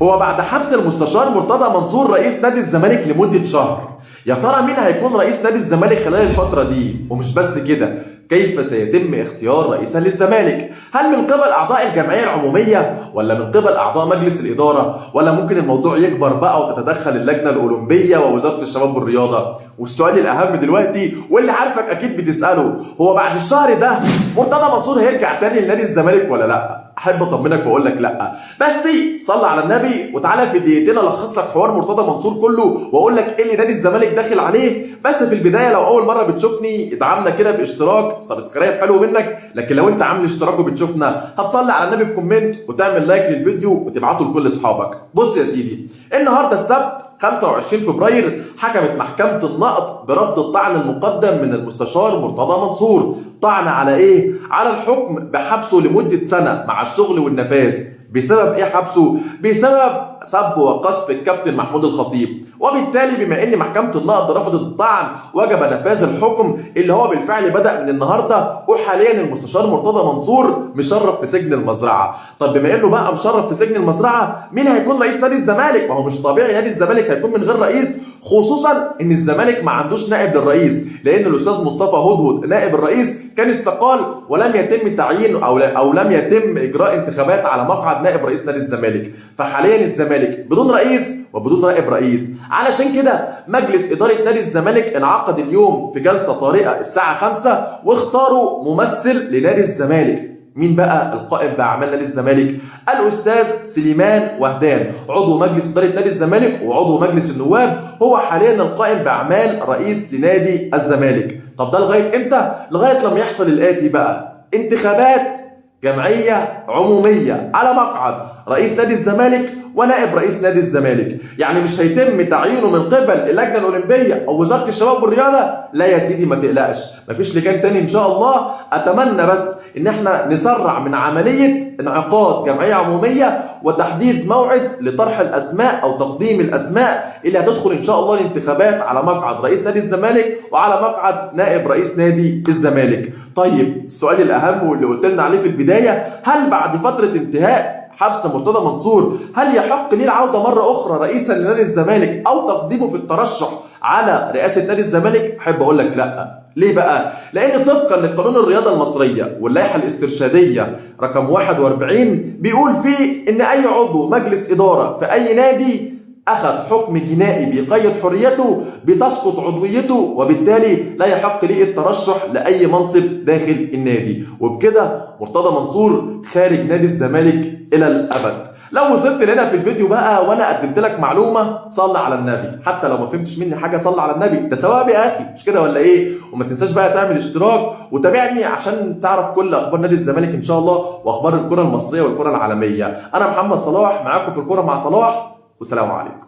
هو بعد حبس المستشار مرتضى منصور رئيس نادي الزمالك لمدة شهر، يا ترى مين هيكون رئيس نادي الزمالك خلال الفترة دي؟ ومش بس كده، كيف سيتم اختيار رئيسا للزمالك؟ هل من قبل أعضاء الجمعية العمومية ولا من قبل أعضاء مجلس الإدارة؟ ولا ممكن الموضوع يكبر بقى وتتدخل اللجنة الأولمبية ووزارة الشباب والرياضة؟ والسؤال الأهم دلوقتي واللي عارفك أكيد بتسأله، هو بعد الشهر ده مرتضى منصور هيرجع تاني لنادي الزمالك ولا لا؟ احب اطمنك واقول لك لا. بس صلى على النبي وتعالى في دقيقتين الخص لك حوار مرتضى منصور كله واقول لك ايه اللي نادي الزمالك داخل عليه. بس في البداية لو اول مرة بتشوفني ادعمنا كده باشتراك subscribe حلو منك، لكن لو انت عامل اشتراك وبتشوفنا هتصلي على النبي في comment وتعمل like للفيديو وتبعته لكل اصحابك. بص يا سيدي، النهارده السبت 25 فبراير حكمت محكمة النقض برفض الطعن المقدم من المستشار مرتضى منصور. طعن على ايه؟ على الحكم بحبسه لمدة سنة مع الشغل والنفاذ. بسبب ايه حبسه؟ بسبب سب وقذف الكابتن محمود الخطيب. وبالتالي بما ان محكمة النقض رفضت الطعن وجب نفاذ الحكم اللي هو بالفعل بدأ من النهارده، وحاليا المستشار مرتضى منصور مشرف في سجن المزرعة. طب بما انه بقى مشرف في سجن المزرعة، مين هيكون رئيس نادي الزمالك؟ ما هو مش طبيعي نادي الزمالك هيكون من غير رئيس، خصوصا ان الزمالك ما عندوش نائب للرئيس، لان الاستاذ مصطفى هدهد نائب الرئيس كان استقال ولم يتم تعيينه او لم يتم اجراء انتخابات على مقعد نائب رئيس نادي الزمالك. فحاليا الزمالك بدون رئيس وبدون نائب رئيس. علشان كده مجلس ادارة نادي الزمالك انعقد اليوم في جلسه طارئة الساعة 5 واختاروا ممثل لنادي الزمالك. مين بقى القائم باعمال نادي الزمالك؟ الاستاذ سليمان وهدان، عضو مجلس ادارة نادي الزمالك وعضو مجلس النواب، هو حاليا القائم باعمال رئيس لنادي الزمالك. طب ده لغاية امتى؟ لغاية لما يحصل الاتي بقى: انتخابات جمعية عموميه على مقعد رئيس نادي الزمالك ونائب رئيس نادي الزمالك. يعني مش هيتم تعيينه من قبل اللجنة الاولمبية او وزارة الشباب والرياضة؟ لا يا سيدي ما تقلقش، مفيش لجان تاني ان شاء الله. اتمنى بس ان احنا نسرع من عملية انعقاد جمعية عموميه وتحديد موعد لطرح الاسماء او تقديم الاسماء اللي هتدخل ان شاء الله الانتخابات على مقعد رئيس نادي الزمالك وعلى مقعد نائب رئيس نادي الزمالك. طيب السؤال الاهم واللي قلت لنا عليه في البداية، هل بعد فترة انتهاء حبس مرتضى منصور هل يحق ليه العودة مرة أخرى رئيسا لنادي الزمالك أو تقديمه في الترشح على رئاسة نادي الزمالك؟ أحب أقول لك لا. ليه بقى؟ لأن طبقا لقانون الرياضة المصرية واللائحة الاسترشادية رقم 41 بيقول فيه إن أي عضو مجلس إدارة في أي نادي أخذ حكم جنائي بيقيد حريته بتسقط عضويته، وبالتالي لا يحق ليه الترشح لأي منصب داخل النادي. وبكده مرتضى منصور خارج نادي الزمالك إلى الأبد. لو وصلت لهنا في الفيديو بقى وانا قدمت لك معلومة، صلي على النبي. حتى لو ما فهمتش مني حاجة صلي على النبي، ده ثواب يا اخي، مش كده ولا ايه؟ وما تنساش بقى تعمل اشتراك وتابعني عشان تعرف كل اخبار نادي الزمالك ان شاء الله واخبار الكره المصرية والكره العالمية. انا محمد صلاح معاكم في الكره مع صلاح، والسلام عليكم.